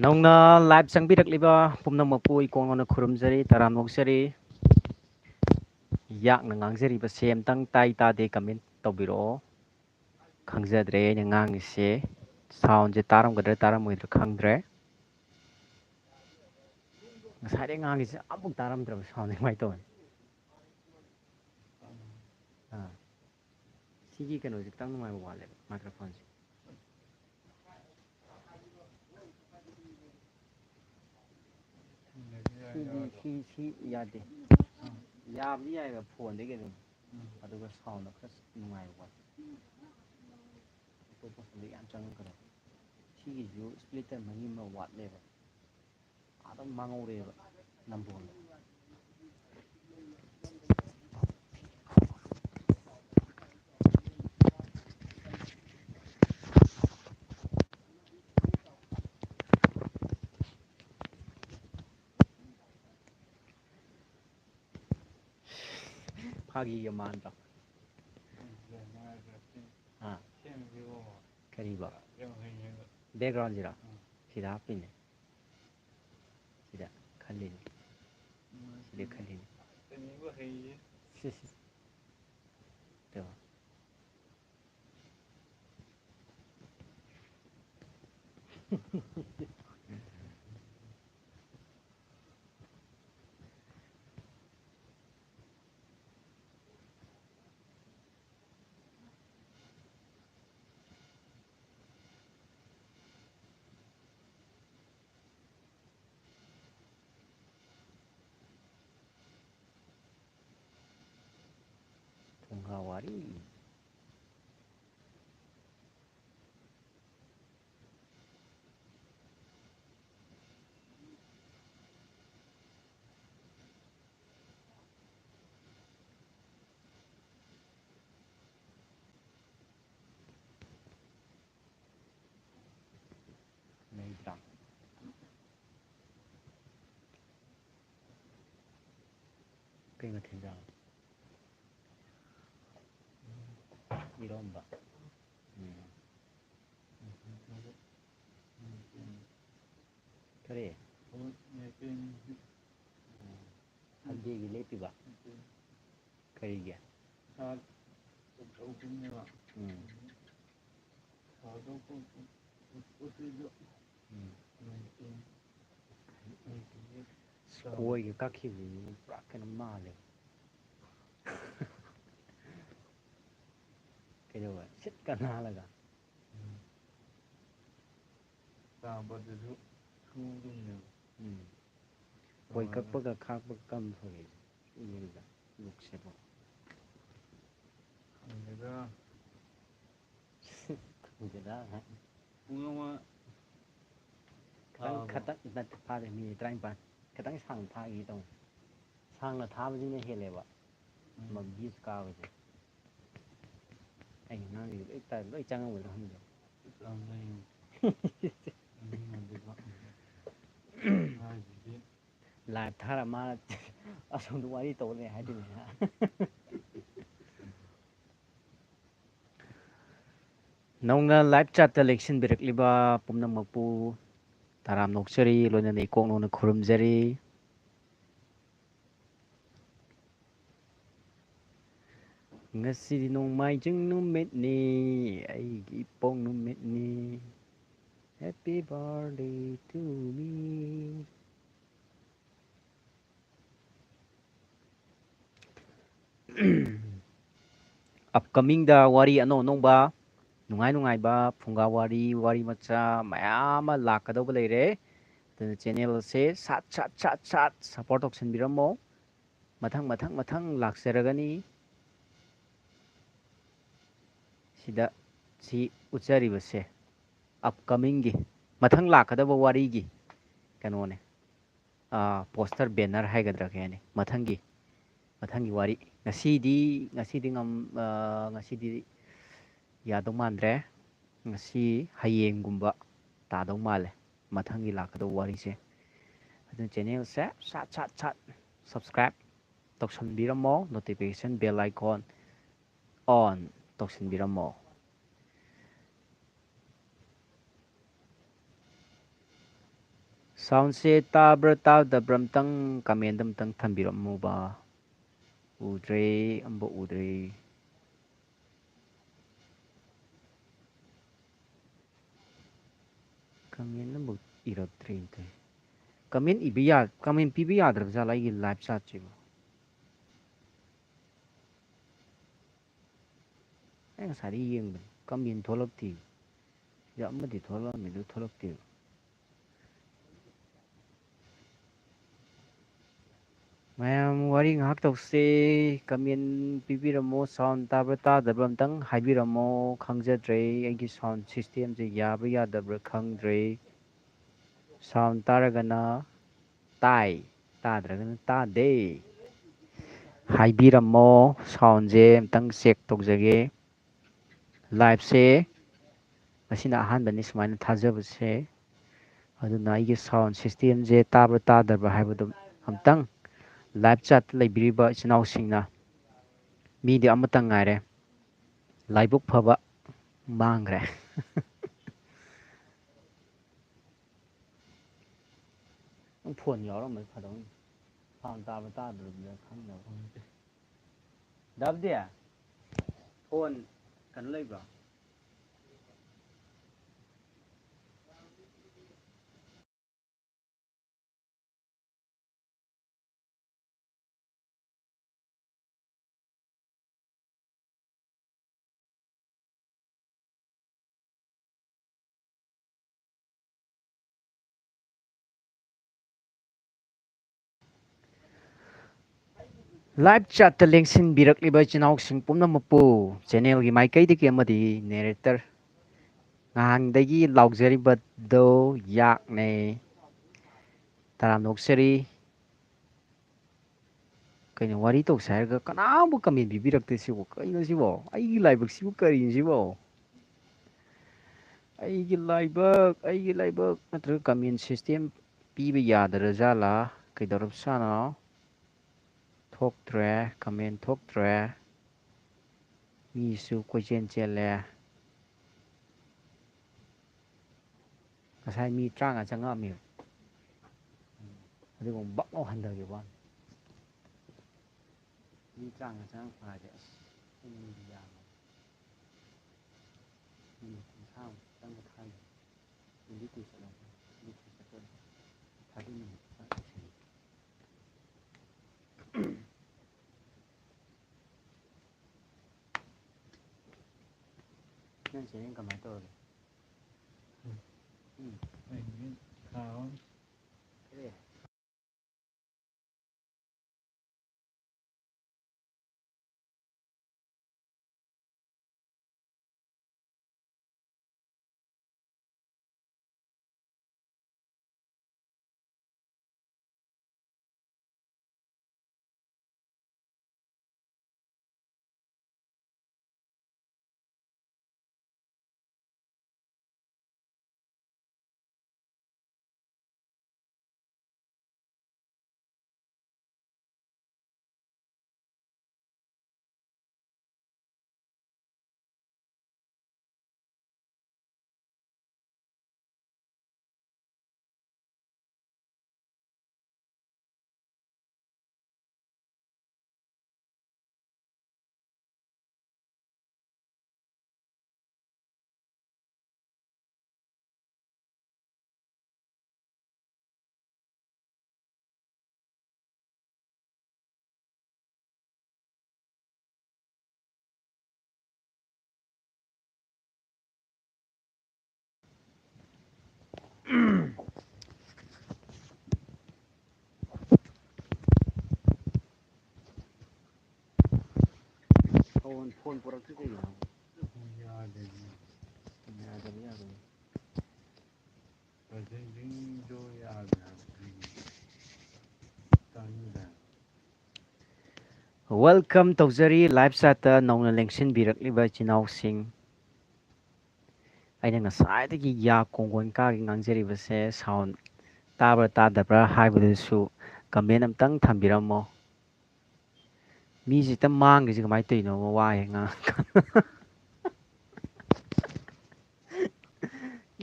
ꯅꯧꯅ live ꯆꯪꯕꯤꯔꯛꯂꯤꯕ ꯄꯨꯝꯅꯃꯛꯄꯨ ꯏꯀꯣꯟ ꯀꯣꯟꯅ ꯈꯨꯔꯨꯝꯖꯔꯤ, ꯇꯔꯥꯝꯅ ꯑꯣꯛꯆꯔꯤ꯫ ꯌꯥꯛꯅ ꯉꯥꯡꯖꯔꯤꯕꯁꯦ ꯑꯝꯇꯪ ꯇꯥꯏ ꯇꯥꯗꯦ comment ꯇꯧꯕꯤꯔꯛꯑꯣ꯫ ꯈꯪꯖꯗ꯭ꯔꯦ ꯑꯩꯅ ꯉꯥꯡꯉꯤꯁꯦ, soundꯁꯦ ꯇꯥꯔꯝꯒꯗ꯭ꯔꯥ ꯇꯥꯔꯝꯃꯣꯏꯗ꯭ꯔꯥ ꯈꯪꯗ꯭ꯔꯦ꯫ ꯉꯁꯥꯏꯗꯩ ꯉꯥꯡꯉꯤꯁꯦ ꯑꯃꯨꯛ ꯇꯥꯔꯝꯗ꯭ꯔꯕ soundꯁꯦ ꯀꯃꯥꯏꯅ ꯇꯧꯅꯤ? ꯑꯥ꯫ ꯁꯤꯒꯤ ꯀꯩꯅꯣꯁꯦ ꯈꯤꯇꯪ ꯅꯨꯡꯉꯥꯏꯕ ꯋꯥꯠꯂꯦꯕ, microphoneꯁꯦ꯫ ꯁꯤꯗꯤ, ꯁꯤ, ꯁꯤ ꯌꯥꯗꯦ꯫ ꯌꯥꯕꯗꯤ ꯌꯥꯏꯕ phoneꯗꯒꯤ ꯑꯗꯨꯝ꯫ ꯑꯗꯨꯒ soundꯗꯣ ꯈꯔ ꯅꯨꯡꯉꯥꯏꯕ ꯋꯥꯠꯂꯦ꯫ ꯑꯇꯣꯞꯄ ꯍꯧꯖꯤꯛ ꯌꯥꯝ ꯆꯪꯉꯛꯀꯅꯣ꯫ ꯁꯤ ꯁꯤꯒꯤꯁꯨ splitter ꯃꯔꯤ ꯑꯃ ꯋꯥꯠꯂꯦꯕ꯫ ꯑꯗꯨꯝ ꯃꯥꯡꯍꯧꯔꯦꯕ ꯅꯝꯕꯣꯜꯗ꯫ ꯐꯥꯒꯤꯒ ꯃꯥꯟꯗ꯭ꯔꯣ? ꯑꯥ꯫ ꯀꯔꯤꯕ? Background ꯁꯤꯔꯣ? ꯁꯤꯗ ꯍꯥꯞꯄꯤꯅꯦ꯫ ꯁꯤꯗ ꯈꯜꯂꯤꯅꯤ꯫ ꯁꯤꯗ ꯈꯜꯂꯤꯅꯤ꯫ ꯁꯤ, ꯁꯤ꯫ ꯇꯣ꯫ ꯐꯨꯡꯒꯥ ꯋꯥꯔꯤ꯫ ꯂꯩꯇ꯭ꯔꯥ? ꯀꯩ ꯃꯊꯦꯜ ꯆꯥꯕ? ꯏꯔꯣꯝꯕ꯫ ꯎꯝ꯫ ꯀꯔꯤ? Sundayꯒꯤ ꯂꯦꯞꯄꯤꯕ? ꯀꯔꯤꯒꯤ? ꯎꯝ꯫ ꯎꯝ꯫ ꯀꯣꯏꯒ ꯀꯛꯈꯤꯕꯗꯨꯗꯤ ꯄꯨꯔꯥ ꯀꯩꯅꯣ ꯃꯥꯜꯂꯦ꯫ ꯀꯩꯗꯧꯕ? ꯁꯤꯠꯀ ꯅꯥꯜꯂꯒ꯫ ꯎꯝ꯫ ꯀꯣꯏ ꯀꯛꯄꯒ ꯈꯥꯛꯄꯒ ꯀꯝ ꯐꯒꯦ? ꯌꯦꯡꯗ ꯂꯨꯛꯁꯦꯕꯣ꯫ ꯈꯪꯗꯦꯗ꯫ ꯈꯪꯗꯦꯗ ꯍꯥꯏ꯫ ꯄꯨꯡ ꯑꯃ ꯈꯤꯇꯪ ꯐꯥꯔꯕꯣ? ꯈꯤꯇꯪ ꯅꯠꯇꯦ, ꯐꯥꯗꯦ, ꯃꯤꯅꯤꯠ ꯇꯔꯥꯅꯤꯄꯥꯟ꯫ ꯈꯤꯇꯪ ꯁꯥꯡꯅ ꯊꯥꯈꯤꯒꯦ ꯇꯧꯅꯤ꯫ ꯁꯥꯡꯅ ꯊꯥꯕꯁꯤꯅ ꯍꯦꯜꯂꯦꯕ꯫ ꯎꯝ꯫ ꯃ-, views ꯀꯥꯕꯁꯦ꯫ ꯑꯩꯅ ꯉꯥꯡꯉꯤꯁꯦ ꯂꯣꯏ ꯇꯥ-, ꯂꯣꯏ ꯆꯪꯉꯝꯒꯗ꯭ꯔꯥ ꯈꯪꯗꯦ꯫ ꯆꯪꯉꯦ꯫ ꯆꯪꯉꯝꯒꯗ꯭ꯔꯥ ꯈꯪꯗꯦ꯫ ꯍꯥꯏꯁꯤꯗꯤ꯫ Live ꯊꯥꯔ ꯃꯥꯅ ꯑꯁꯣꯝꯗ ꯋꯥꯔꯤ ꯇꯧ ꯂꯩ ꯍꯥꯏꯗꯣꯏꯅꯦ꯫ ꯅꯧꯅ live chat ꯇ ꯂꯦꯡꯁꯤꯟꯕꯤꯔꯛꯂꯤꯕ ꯄꯨꯝꯅꯃꯛꯄꯨ ꯇꯔꯥꯝꯅ ꯑꯣꯛꯆꯔꯤ, ꯂꯣꯏꯅꯅ ꯏꯀꯣꯛ ꯅꯧꯅ ꯈꯨꯔꯨꯝꯖꯔꯤ꯫ ꯉꯁꯤꯗꯤ ꯅꯣꯡꯃꯥꯏꯖꯤꯡ ꯅꯨꯃꯤꯠꯅꯤ, ꯑꯩꯒꯤ ꯏꯄꯣꯛ ꯅꯨꯃꯤꯠꯅꯤ꯫ Happy birthday to me. Upcoming ꯗ ꯋꯥꯔꯤ ꯑꯅꯧ ꯑꯅꯧꯕ, ꯅꯨꯡꯉꯥꯏ ꯅꯨꯡꯉꯥꯏꯕ ꯐꯨꯡꯒꯥ ꯋꯥꯔꯤ, ꯋꯥꯔꯤ ꯃꯆꯥ ꯃꯌꯥꯝ ꯑꯃ ꯂꯥꯛꯀꯗꯧꯕ ꯂꯩꯔꯦ꯫ ꯑꯗꯨꯅ channel ꯑꯁꯦ ꯁꯥꯠ ꯁꯥꯠ ꯁꯥꯠ ꯁꯥꯠ support ꯇꯧꯁꯟꯕꯤꯔꯝꯃꯣ꯫ ꯃꯊꯪ ꯃꯊꯪ ꯃꯊꯪ ꯂꯥꯛꯆꯔꯒꯅꯤ꯫ ꯁꯤꯗ ꯁꯤ ꯎꯠꯆꯔꯤꯕꯁꯦ upcoming ꯒꯤ, ꯃꯊꯪ ꯂꯥꯛꯀꯗꯕ ꯋꯥꯔꯤꯒꯤ ꯀꯩꯅꯣꯅꯦ꯫ ꯑꯥ, poster banner ꯍꯥꯏꯒꯗ꯭ꯔꯥ ꯀꯩ ꯍꯥꯏꯅꯤ, ꯃꯊꯪꯒꯤ, ꯃꯊꯪꯒꯤ ꯋꯥꯔꯤ꯫ ꯉꯁꯤꯗꯤ, ꯉꯁꯤꯗꯤ ꯉꯝ-, ꯑꯥ, ꯉꯁꯤꯗꯤ ꯌꯥꯗꯧ ꯃꯥꯟꯗ꯭ꯔꯦ꯫ ꯉꯁꯤ ꯍꯌꯦꯡꯒꯨꯝꯕ ꯇꯥꯗꯧ ꯃꯥꯜꯂꯦ ꯃꯊꯪꯒꯤ ꯂꯥꯛꯀꯗꯧꯕ ꯋꯥꯔꯤꯁꯦ꯫ ꯑꯗꯨꯅ channel ꯁꯦ ꯁꯥꯠ ꯁꯥꯠ ꯁꯥꯠ subscribe ꯇꯧꯁꯟꯕꯤꯔꯝꯃꯣ, notification bell icon on ꯇꯧꯁꯟꯕꯤꯔꯝꯃꯣ꯫ Sound ꯁꯦ ꯇꯥꯕ꯭ꯔꯥ ꯇꯥꯗꯕ꯭ꯔꯥ ꯑꯝꯇꯪ comment ꯑꯝꯇꯪ ꯊꯝꯕꯤꯔꯝꯃꯨꯕ꯫ ꯎꯗ꯭ꯔꯦ, ꯑꯝꯕꯧ ꯎꯗ꯭ꯔꯦ꯫ Comment ꯑꯝꯕꯧ ꯏꯔꯛꯇ꯭ꯔꯦꯅꯦ ꯇꯧꯏꯁꯦ꯫ Comment ꯏꯕ ꯌꯥ-, comment ꯄꯤꯕ ꯌꯥꯗ꯭ꯔꯕ ꯖꯥꯠꯂ ꯑꯩꯒꯤ live chat ꯁꯤꯕꯨ? ꯑꯩ ꯉꯁꯥꯏꯗꯩ ꯌꯦꯡꯕꯅꯤ, comment ꯊꯣꯛꯂꯛꯇꯦ꯫ ꯁꯤꯗ ꯑꯃꯗꯤ ꯊꯣꯛꯂꯛꯑꯝꯃꯦ, ꯑꯗꯨ ꯊꯣꯛꯂꯛꯇꯦꯕ꯫ ꯃꯌꯥꯝ ꯋꯥꯔꯤ ꯉꯥꯏꯍꯥꯛ ꯇꯧꯁꯦ꯫ Comment ꯄꯤꯕꯤꯔꯝꯃꯣ, sound ꯇꯥꯕ꯭ꯔꯥ ꯇꯥꯗꯕ꯭ꯔꯥ ꯑꯝꯇꯪ ꯍꯥꯏꯕꯤꯔꯝꯃꯣ꯫ ꯈꯪꯖꯗ꯭ꯔꯦ, ꯑꯩꯒꯤ sound system ꯁꯦ ꯌꯥꯕ꯭ꯔꯥ ꯌꯥꯗꯕ꯭ꯔꯥ ꯈꯪꯗ꯭ꯔꯦ꯫ Sound ꯇꯥꯔꯒꯅ ꯇꯥꯏ, ꯇꯥꯗ꯭ꯔꯒꯅ ꯇꯥꯗꯦ꯫ ꯍꯥꯏꯕꯤꯔꯝꯃꯣ, soundꯁꯦ ꯑꯝꯇꯪ check ꯇꯧꯖꯒꯦ꯫ Liveꯁꯦ ꯉꯁꯤꯅ ꯑꯍꯥꯟꯕꯅꯤ ꯁꯨꯃꯥꯏꯅ ꯊꯥꯖꯕꯁꯦ, ꯑꯗꯨꯅ ꯑꯩꯒꯤ sound systemꯁꯦ ꯇꯥꯕ꯭ꯔꯥ ꯇꯥꯗꯕ꯭ꯔꯥ ꯍꯥꯏꯕꯗꯣ ꯑꯝꯇꯪ live chatꯇ ꯂꯩꯕꯤꯔꯤꯕ ꯏꯆꯤꯟ ꯏꯅꯥꯎꯁꯤꯡꯅ, ꯃꯤꯗꯤ ꯑꯃꯇꯪ ꯉꯥꯏꯔꯦ, ꯂꯥꯏꯕꯛ ꯐꯕ ꯃꯥꯡꯈ꯭ꯔꯦ꯫ ꯅꯪ phone ꯌꯥꯎꯔꯝꯃꯗꯤ ꯐꯗꯧꯅꯤ꯫ Sound ꯇꯥꯕ ꯇꯥꯗ꯭ꯔꯕꯗ ꯈꯪꯅꯕ꯫ ꯗꯥꯕꯗꯤ, phone ꯀꯩꯅꯣ ꯂꯩꯕ꯭ꯔꯣ? Live chatꯇ ꯂꯦꯡꯁꯤꯟꯕꯤꯔꯛꯂꯤꯕ ꯏꯆꯤꯟ ꯏꯅꯥꯎꯁꯤꯡ ꯄꯨꯝꯅꯃꯛꯄꯨ channelꯒꯤ ꯃꯥꯏꯀꯩꯗꯒꯤ ꯑꯃꯗꯤ narrator ꯉꯍꯥꯟꯗꯒꯤ ꯂꯥꯎꯖꯔꯤꯕꯗꯣ ꯌꯥꯛꯅꯩ꯫ ꯇꯔꯥꯝꯅ ꯑꯣꯛꯆꯔꯤ꯫ ꯀꯩꯅꯣ, ꯋꯥꯔꯤ ꯇꯧꯁꯦ ꯍꯥꯏꯔꯒ ꯀꯅꯥꯝꯕꯨ comment ꯄꯤꯕꯤꯔꯛꯇꯦ ꯁꯤꯕꯨ? ꯀꯩꯅꯣ ꯁꯤꯕꯣ? ꯑꯩꯒꯤ ꯂꯥꯏꯕꯛꯁꯤꯕꯨ ꯀꯔꯤꯅꯣ ꯁꯤꯕꯣ? ꯑꯩꯒꯤ ꯂꯥꯏꯕꯛ, ꯑꯩꯒꯤ ꯂꯥꯏꯕꯛ꯫ ꯅꯠꯇ꯭ꯔꯒ comment system ꯄꯤꯕ ꯌꯥꯗ꯭ꯔꯖꯥꯠꯂꯥ? ꯀꯩꯗꯧꯔꯕꯖꯥꯠꯅꯣ? ꯊꯣꯛꯇ꯭ꯔꯦ, comment ꯊꯣꯛꯇ꯭ꯔꯦ꯫ ꯃꯤꯁꯨ ꯀꯣꯏꯆꯦꯟ ꯆꯦꯜꯂꯦ꯫ ꯉꯁꯥꯏ ꯃꯤ ꯇꯔꯥꯃꯉꯥ ꯆꯪꯉꯛꯑꯝꯃꯦꯕ꯫ ꯑꯗꯨꯒ ꯑꯃꯨꯛ ꯕꯛ ꯂꯥꯎ ꯍꯟꯊꯈꯤꯕ ꯋꯥꯅꯤ꯫ ꯃꯤ ꯇꯔꯥꯃꯉꯥ ꯆꯪꯉꯛꯄ ꯍꯥꯏꯁꯦ, ꯑꯁ, ꯑꯩꯅ ꯃꯤꯗꯤ ꯌꯥꯝꯃꯦ꯫ ꯃꯤ ꯀꯨꯟꯊ꯭ꯔꯥꯃꯨꯛ ꯆꯪꯕ ꯊꯥꯏꯅꯤ꯫ ꯀꯨꯏꯗꯤ ꯀꯨꯏ ꯆꯠꯂꯝꯃꯅꯤ꯫ ꯀꯨꯏꯗꯤ ꯀꯨꯏ ꯆꯠꯂꯝꯃꯅꯤ꯫ Thirty minutes ꯆꯪꯉꯛꯏꯁꯤꯅꯤ꯫ ꯅꯪ ꯆꯦꯔꯦꯟ ꯀꯃꯥꯏꯅ ꯇꯧꯔꯒꯦ? ꯎꯝ꯫ ꯑꯩ ꯍꯧꯖꯤꯛ ꯊꯥ ꯑꯃ ꯀꯔꯤ? ꯐꯣꯟ ꯐꯣꯟ ꯄꯨꯔꯛꯇ꯭ꯔꯤ ꯀꯩꯒꯤꯅꯣ? ꯌꯥꯗꯦꯅꯦ꯫ ꯌꯥꯗꯕ ꯌꯥꯗꯕ꯫ ꯄ꯭ꯔꯖꯦꯟꯁꯤꯡꯗꯣ ꯌꯥꯗꯦ ꯍꯥꯏꯕ꯫ ꯇꯥꯅꯤꯡꯗꯦ ꯍꯥꯏꯕ꯫ Welcome ꯇꯧꯖꯔꯤ live chat ꯇ ꯅꯧꯅ ꯂꯦꯡꯁꯤꯟꯕꯤꯔꯛꯂꯤꯕ ꯏꯆꯤꯟ ꯏꯅꯥꯎꯁꯤꯡ꯫ ꯑꯩꯅ ꯉꯁꯥꯏꯗꯒꯤ ꯌꯥ ꯀꯣꯡꯒꯣꯟ ꯀꯥꯒꯦ ꯉꯥꯡꯖꯔꯤꯕꯁꯦ sound ꯇꯥꯕ꯭ꯔꯥ ꯇꯥꯗꯕ꯭ꯔꯥ ꯍꯥꯏꯕꯗꯨꯁꯨ comment ꯑꯝꯇꯪ ꯊꯝꯕꯤꯔꯝꯃꯣ꯫ ꯃꯤꯁꯦ ꯍꯦꯛꯇ ꯃꯥꯡꯈ꯭ꯔꯤꯁꯦ ꯀꯃꯥꯏꯅ ꯇꯧꯔꯤꯅꯣ? ꯋꯥ ꯍꯦꯛ ꯉꯥꯡꯉꯒ꯫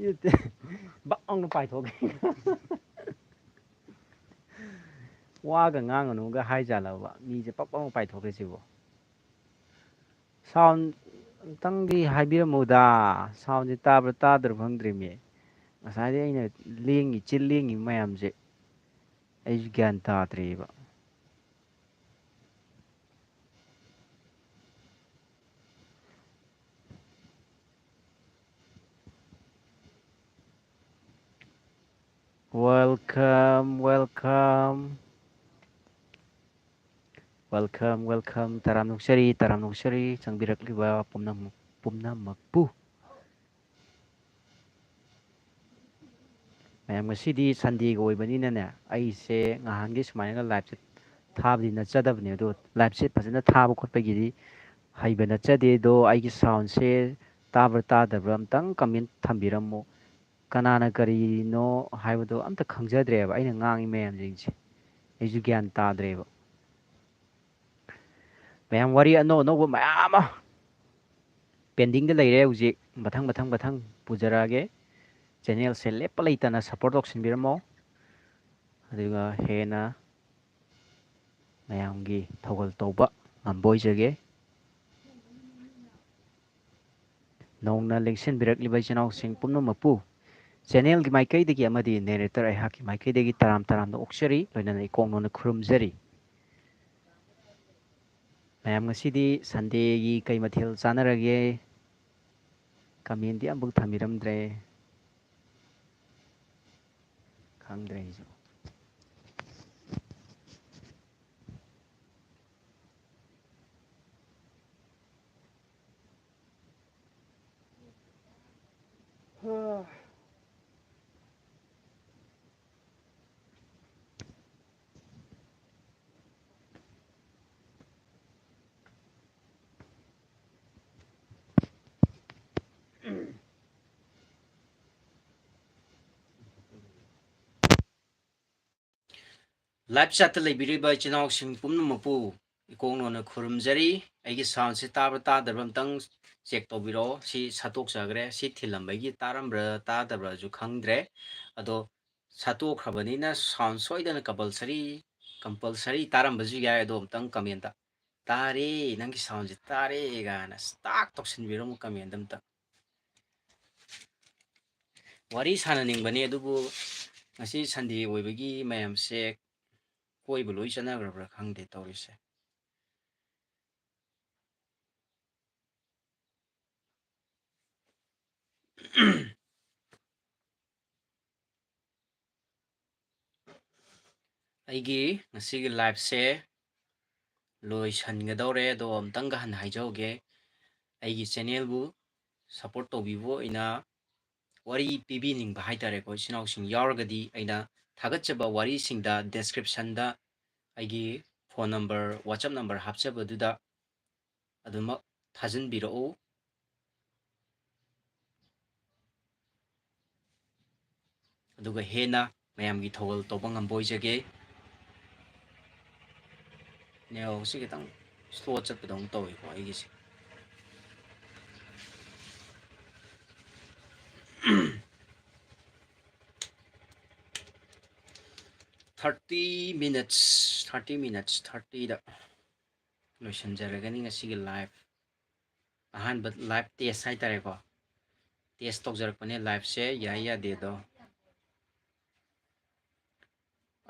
ꯅꯠꯇꯦ, ꯕꯛ ꯂꯥꯎꯅ ꯄꯥꯏꯊꯣꯛꯈꯤ꯫ ꯋꯥꯒ ꯉꯥꯡꯒꯅꯨꯒ ꯍꯥꯏꯖꯥꯠꯂꯕ ꯃꯤꯁꯦ ꯄꯛ ꯄꯛ ꯄꯥꯏꯊꯣꯛꯈ꯭ꯔꯤꯁꯤꯕꯣ? Sound ꯑꯝꯇꯪꯗꯤ ꯍꯥꯏꯕꯤꯔꯝꯃꯨꯗ꯫ Sound ꯁꯦ ꯇꯥꯕ꯭ꯔꯥ ꯇꯥꯗ꯭ꯔꯥ ꯈꯪꯗ꯭ꯔꯤꯃꯤ꯫ ꯉꯁꯥꯏꯗꯩ ꯑꯩꯅ ꯂꯦꯡꯉꯤ, ꯆꯤꯜ ꯂꯦꯡꯉꯤ ꯃꯌꯥꯝꯁꯦ ꯑꯩꯁꯨ ꯒ꯭ꯌꯥꯟ ꯇꯥꯗ꯭ꯔꯦꯕ꯫ Welcome, welcome. Welcome, welcome. ꯇꯔꯥꯝꯅ ꯑꯣꯛꯆꯔꯤ, ꯇꯔꯥꯝꯅ ꯑꯣꯛꯆꯔꯤ꯫ ꯆꯪꯕꯤꯔꯛꯂꯤꯕ ꯄꯨꯝꯅꯃꯛ, ꯄꯨꯝꯅꯃꯛꯄꯨ꯫ ꯃꯌꯥꯝ, ꯉꯁꯤꯗꯤ Sunday ꯒ ꯑꯣꯏꯕꯅꯤꯅꯅꯦ, ꯑꯩꯁꯦ ꯉꯍꯥꯟꯒꯤ ꯁꯨꯃꯥꯏꯅꯒ live ꯁꯦ ꯊꯥꯕꯗꯤ ꯅꯠꯆꯗꯕꯅꯦ, ꯑꯗꯣ live ꯁꯦ ꯐꯖꯅ ꯊꯥꯕ ꯈꯣꯠꯄꯒꯤꯗꯤ ꯍꯩꯕ ꯅꯠꯆꯗꯦ꯫ ꯑꯗꯣ ꯑꯩꯒꯤ sound ꯁꯦ ꯇꯥꯕ꯭ꯔꯥ ꯇꯥꯗꯕ꯭ꯔꯥ ꯑꯝꯇꯪ comment ꯊꯝꯕꯤꯔꯝꯃꯣ꯫ ꯀꯅꯥꯅ ꯀꯔꯤꯅꯣ ꯍꯥꯏꯕꯗꯣ ꯑꯝꯇ ꯈꯪꯖꯗ꯭ꯔꯦꯕ, ꯑꯩꯅ ꯉꯥꯡꯉꯤ ꯃꯌꯥꯝꯁꯤꯡꯁꯦ꯫ ꯑꯩꯁꯨ ꯒ꯭ꯌꯥꯟ ꯇꯥꯗ꯭ꯔꯦꯕ꯫ ꯃꯌꯥꯝ, ꯋꯥꯔꯤ ꯑꯅꯧ ꯑꯅꯧꯕ ꯃꯌꯥꯝ ꯑꯃ pending ꯗ ꯂꯩꯔꯦ ꯍꯧꯖꯤꯛ꯫ ꯃꯊꯪ, ꯃꯊꯪ, ꯃꯊꯪ ꯄꯨꯖꯔꯛꯑꯒꯦ꯫ Channel ꯁꯦ ꯂꯦꯞꯄ ꯂꯩꯇꯅ support ꯇꯧꯁꯤꯟꯕꯤꯔꯝꯃꯣ꯫ ꯑꯗꯨꯒ ꯍꯦꯟꯅ ꯃꯌꯥꯝꯒꯤ ꯊꯧꯒꯜ ꯇꯧꯕ ꯉꯝꯕ ꯑꯣꯏꯖꯒꯦ꯫ ꯅꯧꯅ ꯂꯦꯡꯁꯤꯟꯕꯤꯔꯛꯂꯤꯕ ꯏꯆꯤꯟ ꯏꯅꯥꯎꯁꯤꯡ ꯄꯨꯝꯅꯃꯛꯄꯨ channel ꯒꯤ ꯃꯥꯏꯀꯩꯗꯒꯤ ꯑꯃꯗꯤ narrator ꯑꯩꯍꯥꯛꯀꯤ ꯃꯥꯏꯀꯩꯗꯒꯤ ꯇꯔꯥꯝ ꯇꯔꯥꯝꯅ ꯑꯣꯛꯆꯔꯤ, ꯂꯣꯏꯅꯅ ꯏꯀꯣꯛ ꯅꯣꯟꯅ ꯈꯨꯔꯨꯝꯖꯔꯤ꯫ ꯃꯌꯥꯝ, ꯉꯁꯤꯗꯤ Sunday ꯒꯤ ꯀꯩ ꯃꯊꯦꯜ ꯆꯥꯅꯔꯒꯦ? Comment ꯗꯤ ꯑꯃꯐꯥꯎ ꯊꯝꯕꯤꯔꯝꯗ꯭ꯔꯦ꯫ ꯈꯪꯗ꯭ꯔꯦ ꯑꯩꯁꯨ꯫ Live chatꯇ ꯂꯩꯕꯤꯔꯤꯕ ꯏꯆꯤꯟ ꯏꯅꯥꯎꯁꯤꯡ ꯄꯨꯝꯅꯃꯛꯄꯨ ꯏꯀꯣꯛꯅꯣꯅ ꯈꯨꯔꯨꯝꯖꯔꯤ꯫ ꯑꯩꯒꯤ soundꯁꯤ ꯇꯥꯕ꯭ꯔꯥ ꯇꯥꯗꯕ꯭ꯔꯥ ꯑꯝꯇꯪ check ꯇꯧꯕꯤꯔꯛꯑꯣ꯫ ꯁꯤ ꯁꯠꯇꯣꯛꯆꯈ꯭ꯔꯦ꯫ ꯁꯤ ꯊꯤꯜꯂꯝꯕꯒꯤ ꯇꯥꯔꯝꯕ꯭ꯔꯥ ꯇꯥꯗꯕ꯭ꯔꯥꯁꯨ ꯈꯪꯗ꯭ꯔꯦ꯫ ꯑꯗꯣ ꯁꯠꯇꯣꯛꯈ꯭ꯔꯕꯅꯤꯅ sound ꯁꯣꯏꯗꯅ compulsory, compulsory ꯇꯥꯔꯝꯕꯁꯨ ꯌꯥꯏ꯫ ꯑꯗꯣ ꯑꯝꯇꯪ commentꯇ "ꯇꯥꯔꯦ, ꯅꯪꯒꯤ soundꯁꯦ ꯇꯥꯔꯦ" ꯀꯥꯏꯅ ꯇꯥꯛ ꯇꯧꯁꯤꯟꯕꯤꯔꯝꯃꯨ commentꯇ ꯑꯝꯇ꯫ ꯋꯥꯔꯤ ꯁꯥꯟꯅꯅꯤꯡꯕꯅꯤ, ꯑꯗꯨꯕꯨ ꯉꯁꯤ Sunday ꯑꯣꯏꯕꯒꯤ ꯃꯌꯥꯝꯁꯦ ꯀꯣꯏꯕ ꯂꯣꯏ ꯆꯠꯅꯈ꯭ꯔꯕ꯭ꯔꯥ ꯈꯪꯗꯦ ꯇꯧꯔꯤꯁꯦ꯫ ꯑꯩꯒꯤ ꯉꯁꯤꯒꯤ liveꯁꯦ ꯂꯣꯏꯁꯤꯟꯒꯗꯧꯔꯦ꯫ ꯑꯗꯣ ꯑꯝꯇꯪꯒ ꯍꯟꯅ ꯍꯥꯏꯖꯍꯧꯒꯦ, ꯑꯩꯒꯤ channelꯕꯨ support ꯇꯧꯕꯤꯕ ꯑꯣꯏꯅ ꯋꯥꯔꯤ ꯄꯤꯕꯤꯅꯤꯡꯕ ꯍꯥꯏꯇꯥꯔꯦꯀꯣ, ꯏꯆꯤꯟ ꯏꯅꯥꯎꯁꯤꯡ ꯌꯥꯎꯔꯒꯗꯤ ꯑꯩꯅ ꯊꯥꯒꯠꯆꯕ ꯋꯥꯔꯤꯁꯤꯡꯗ descriptionꯗ ꯑꯩꯒꯤ phone number, WhatsApp number ꯍꯥꯞꯆꯕꯗꯨꯗ ꯑꯗꯨꯃꯛ ꯊꯥꯖꯤꯟꯕꯤꯔꯛꯎ꯫ ꯑꯗꯨꯒ ꯍꯦꯟꯅ ꯃꯌꯥꯝꯒꯤ ꯊꯧꯒꯜ ꯇꯧꯕ ꯉꯝꯕ ꯑꯣꯏꯖꯒꯦ꯫ Networkꯁꯤ ꯈꯤꯇꯪ slow ꯆꯠꯄꯗꯧꯅ ꯇꯧꯋꯤꯀꯣ ꯑꯩꯒꯤꯁꯦ꯫ Thirty minutes, thirty minutes, thirtyꯗ ꯂꯣꯏꯁꯤꯟꯖꯔꯒꯅꯤ ꯉꯁꯤꯒꯤ live꯫ ꯑꯍꯥꯟꯕ live test ꯍꯥꯏꯇꯥꯔꯦꯀꯣ, test ꯇꯧꯖꯔꯛꯄꯅꯦ liveꯁꯦ, ꯌꯥꯏ ꯌꯥꯗꯦꯗꯣ꯫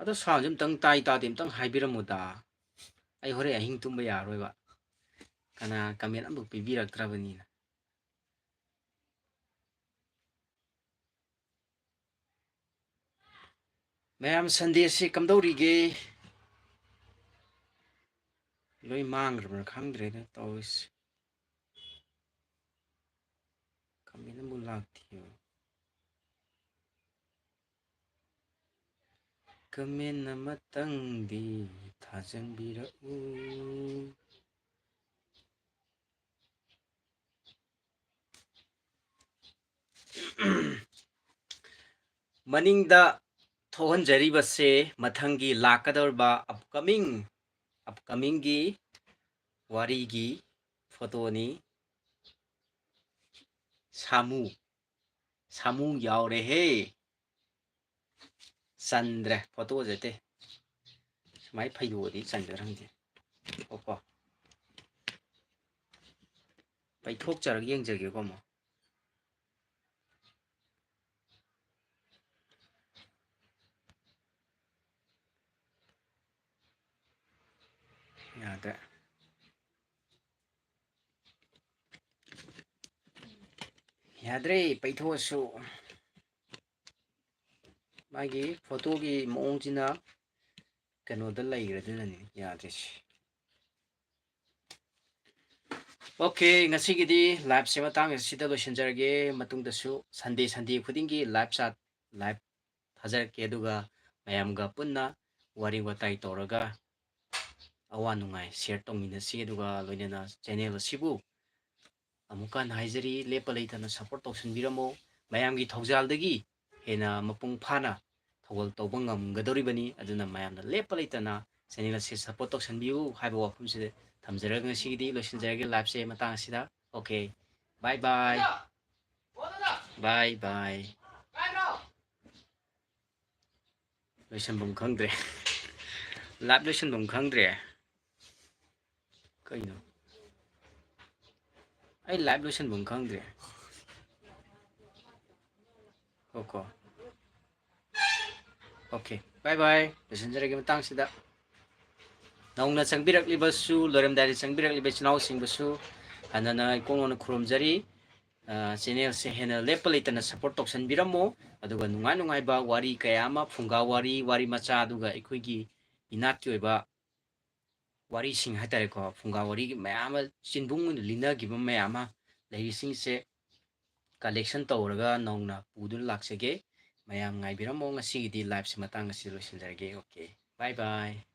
ꯑꯗꯣ soundꯁꯦ ꯑꯝꯇꯪ ꯇꯥꯏ ꯇꯥꯗꯦ ꯑꯝꯇꯪ ꯍꯥꯏꯕꯤꯔꯝꯃꯨꯗ, ꯑꯩ ꯍꯣꯔꯦꯟ ꯑꯍꯤꯡ ꯇꯨꯝꯕ ꯌꯥꯔꯔꯣꯏꯕ, ꯀꯅꯥ comment ꯑꯃꯐꯥꯎ ꯄꯤꯕꯤꯔꯛꯇ꯭ꯔꯕꯅꯤꯅ꯫ ꯃꯌꯥꯝ Sundayꯁꯤ ꯀꯝꯗꯧꯔꯤꯒꯦ? ꯂꯣꯏ ꯃꯥꯡꯈ꯭ꯔꯕ꯭ꯔꯥ ꯈꯪꯗ꯭ꯔꯦꯗ ꯇꯧꯔꯤꯁꯦ꯫ Comment ꯑꯃꯨꯛ ꯂꯥꯛꯇꯦ꯫ Comment ꯑꯃꯇꯪꯗꯤ ꯊꯥꯖꯟꯕꯤꯔꯛꯎ꯫ ꯃꯅꯤꯡꯗ ꯊꯣꯛꯍꯟꯖꯔꯤꯕꯁꯦ ꯃꯊꯪꯒꯤ ꯂꯥꯛꯀꯗꯧꯔꯤꯕ upcoming, upcomingꯒꯤ ꯋꯥꯔꯤꯒꯤ photoꯅꯤ꯫ ꯁꯥꯃꯨ, ꯁꯥꯃꯨ ꯌꯥꯎꯔꯦꯍꯦ꯫ ꯆꯟꯗ꯭ꯔꯦ photoꯁꯦ ꯑꯇꯩ꯫ ꯁꯨꯃꯥꯏꯅ ꯐꯩꯗꯣꯛꯑꯗꯤ ꯆꯟꯒꯗ꯭ꯔꯥ ꯈꯪꯗꯦ꯫ ꯀꯣ, ꯀꯣ꯫ ꯄꯩꯊꯣꯛꯆꯔꯒ ꯌꯦꯡꯖꯒꯦꯀꯣ ꯑꯃꯨꯛ꯫ ꯌꯥꯗ꯭ꯔꯦ꯫ ꯌꯥꯗ꯭ꯔꯦ, ꯄꯩꯊꯣꯛꯑꯁꯨ꯫ ꯃꯥꯒꯤ photoꯒꯤ ꯃꯑꯣꯡꯁꯤꯅ ꯀꯩꯅꯣꯗ ꯂꯩꯈ꯭ꯔꯦ, ꯑꯗꯨꯅꯅꯤ ꯌꯥꯗ꯭ꯔꯤꯁꯦ꯫ OK, ꯉꯁꯤꯒꯤꯗꯤ liveꯁꯦ ꯃꯇꯥꯡ ꯑꯁꯤꯗ ꯂꯣꯏꯁꯤꯟꯖꯔꯒꯦ꯫ ꯃꯇꯨꯡꯗꯁꯨ Sunday, Sunday ꯈꯨꯗꯤꯡꯒꯤ live chat, live ꯊꯥꯖꯔꯛꯀꯦ, ꯑꯗꯨꯒ ꯃꯌꯥꯝꯒ ꯄꯨꯟꯅ ꯋꯥꯔꯤ ꯋꯥꯇꯥꯏ ꯇꯧꯔꯒ ꯑꯋꯥ ꯅꯨꯡꯉꯥꯏ share ꯇꯧꯃꯤꯟꯅꯁꯤ꯫ ꯑꯗꯨꯒ ꯂꯣꯏꯅꯅ channel ꯑꯁꯤꯕꯨ ꯑꯃꯨꯛꯀ ꯍꯟꯅ ꯍꯥꯏꯖꯔꯤ, ꯂꯦꯞꯄ ꯂꯩꯇꯅ support ꯇꯧꯁꯤꯟꯕꯤꯔꯝꯃꯣ꯫ ꯃꯌꯥꯝꯒꯤ ꯊꯧꯖꯥꯜꯗꯒꯤ ꯍꯦꯟꯅ ꯃꯄꯨꯡ ꯐꯥꯅ ꯊꯧꯒꯜ ꯇꯧꯕ ꯉꯝꯒꯗꯧꯔꯤꯕꯅꯤ꯫ ꯑꯗꯨꯅ ꯃꯌꯥꯝꯅ ꯂꯦꯞꯄ ꯂꯩꯇꯅ channel ꯑꯁꯤ support ꯇꯧꯁꯤꯟꯕꯤꯌꯨ ꯍꯥꯏꯕ ꯋꯥꯐꯝꯁꯤꯗ ꯊꯝꯖꯔꯒ ꯉꯁꯤꯒꯤꯗꯤ ꯂꯣꯏꯁꯤꯟꯖꯔꯒꯦ liveꯁꯦ ꯃꯇꯥꯡ ꯑꯁꯤꯗ꯫ OK, bye bye. Bye bye. ꯂꯣꯏꯁꯟꯐꯝ ꯈꯪꯗ꯭ꯔꯦ꯫ Live ꯂꯣꯏꯁꯟꯐꯝ ꯈꯪꯗ꯭ꯔꯦ꯫ ꯀꯩꯅꯣ? ꯑꯩ live ꯂꯣꯏꯁꯟꯐꯝ ꯈꯪꯗ꯭ꯔꯦ꯫ ꯉꯥꯏꯈꯣ꯫ OK, bye bye. ꯂꯣꯏꯁꯤꯟꯖꯔꯒꯦ ꯃꯇꯥꯡꯁꯤꯗ꯫ ꯅꯧꯅ ꯆꯪꯕꯤꯔꯛꯂꯤꯕꯁꯨ, ꯂꯣꯏꯔꯝꯗꯥꯏꯗ ꯆꯪꯕꯤꯔꯛꯂꯤꯕ ꯏꯆꯤꯟ ꯏꯅꯥꯎꯁꯤꯡꯕꯨꯁꯨ ꯍꯟꯅ ꯏꯀꯣꯡ ꯂꯣꯟꯅ ꯈꯨꯔꯨꯝꯖꯔꯤ꯫ ꯑ, channelꯁꯦ ꯍꯦꯟꯅ ꯂꯦꯞꯄ ꯂꯩꯇꯅ support ꯇꯧꯁꯟꯕꯤꯔꯝꯃꯣ꯫ ꯑꯗꯨꯒ ꯅꯨꯡꯉꯥꯏ ꯅꯨꯡꯉꯥꯏꯕ ꯋꯥꯔꯤ ꯀꯌꯥ ꯑꯃ, ꯐꯨꯡꯒꯥ ꯋꯥꯔꯤ, ꯋꯥꯔꯤ ꯃꯆꯥ, ꯑꯗꯨꯒ ꯑꯩꯈꯣꯏꯒꯤ ꯏꯅꯥꯠꯀꯤ ꯑꯣꯏꯕ ꯋꯥꯔꯤꯁꯤꯡ ꯍꯥꯏꯇꯥꯔꯦꯀꯣ, ꯐꯨꯡꯒꯥ ꯋꯥꯔꯤꯒꯤ ꯃꯌꯥꯝ ꯑꯃ, ꯆꯤꯟꯕꯨꯡ ꯑꯣꯏꯅ ꯂꯤꯅꯈꯤꯕ ꯃꯌꯥꯝ ꯑꯃ ꯂꯩꯔꯤꯁꯤꯡꯁꯦ collection ꯇꯧꯔꯒ ꯅꯧꯅ ꯄꯨꯗꯨꯅ ꯂꯥꯛꯆꯒꯦ꯫ ꯃꯌꯥꯝ ꯉꯥꯏꯕꯤꯔꯝꯃꯣ꯫ ꯉꯁꯤꯒꯤꯗꯤ liveꯁꯦ ꯃꯇꯥꯡ ꯑꯁꯤꯗ ꯂꯣꯏꯁꯤꯟꯖꯔꯒꯦ꯫ OK, bye bye.